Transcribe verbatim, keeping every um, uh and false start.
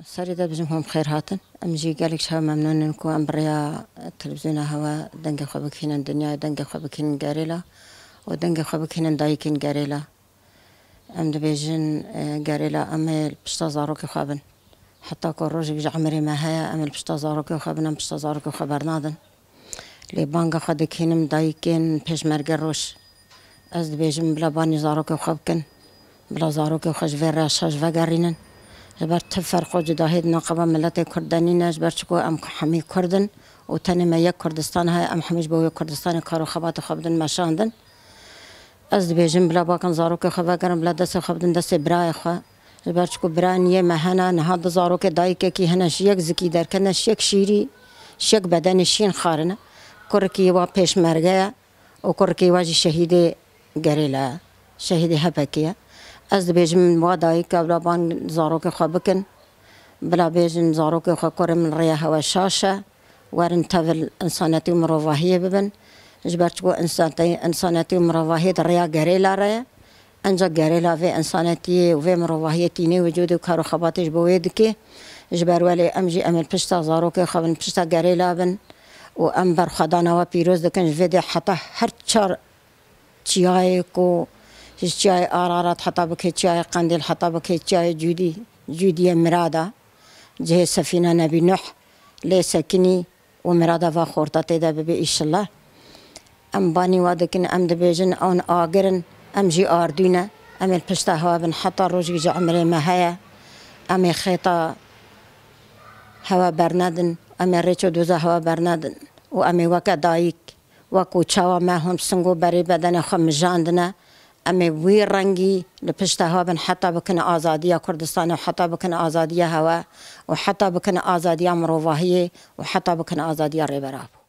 Serê de bijim hom xêr hatin. Em jî gelek ji hev memnûn in ku em bi rêya televîzyona hewe dengê xwe bikînin dinyayê, dengê xwe bikînin gerêla û dengê xwe bikînin dayikên gerêla. Em dibêjin, e, gerêla em ê li pişta zarokê xwe bin. Heta ku rojek ji emirê me heye, em ê li pişta zarokê xwe bin, em pişta zarokê xwe bernadin. Lê banga xwe dikînim dayikên pêşmerge roj. Ez dibêjim bila banî zarokê xwe bikin. Bila zarokê xwe ji vê rêya şaş vegerînin. Ji ber tu ferq û cudahiyê di naqeba miletê Kurd de nîne, ji ber çiku em hemî Kurd in û tenê me yek Kurdistan heye, em hemî ji bo wê Kurdistanê kar û xebatê xwe bidin meşandin. Ez dibêjim bila bakin zarokê xwe vegerin, bila destê xwe bidin destê birayê xwe. Ji ber çiku bira niyê me hene, niha du zarokê dayikekî hene, ji yek zikî derketine, ji yek şîrî, ji yek bedenê şîn xarine. Kurikî wa pêşmerge ye û kurikî wa jî şehîdê gerêla ye, şehîdê H P K ye. Ez dibêjim wa dayika bila ban zarokê xwe bikin, bila bêjin zarokê xwe kurê min rêya hewe şaş e. Werin tevil însanetî û mirovahiyê bibin. Ji ber çiku însanetî, însanetî û mirovahiyê di rêya gerêla re ye. Enca gerêla vê însanetiyê û vê mirovahiyê tînê wicûdê û kar û xebatê ji bo wê dike. Ji ber welê em jî em ê pişta zarokê xwe bin, pişta gerêla bin û em berxwedana we pîroz dikin ji vê dê heta her çar çiyayê ku ji çiyayê Ararat heta bike çiyayê Qendîl heta bike çiyayê Cûdî, Cûdiyê Mirada, cihê Sefîna Nebî Nuh lê sekinî û mirada va xorta tê de bibe îşillah. Em banî wa dikin, em dibêjin ewn agir in, em jî ardû ne. Em ê li pişta hewa bin heta rojek ji emirê me heye. Em ê xêta hewa bernedin, em ê rêç û doza hewa bernedin û em ê weke dayik, wekû çawa me hûn sing û berê bedenê xwe mijandine, em ê wî rengî li pişta hewa bin heta bikine azadiya Kurdistanê û heta bikine azadiya hewa û heta bikine azadiya mirovahiyê û heta bikine azadiya Rêber Apo.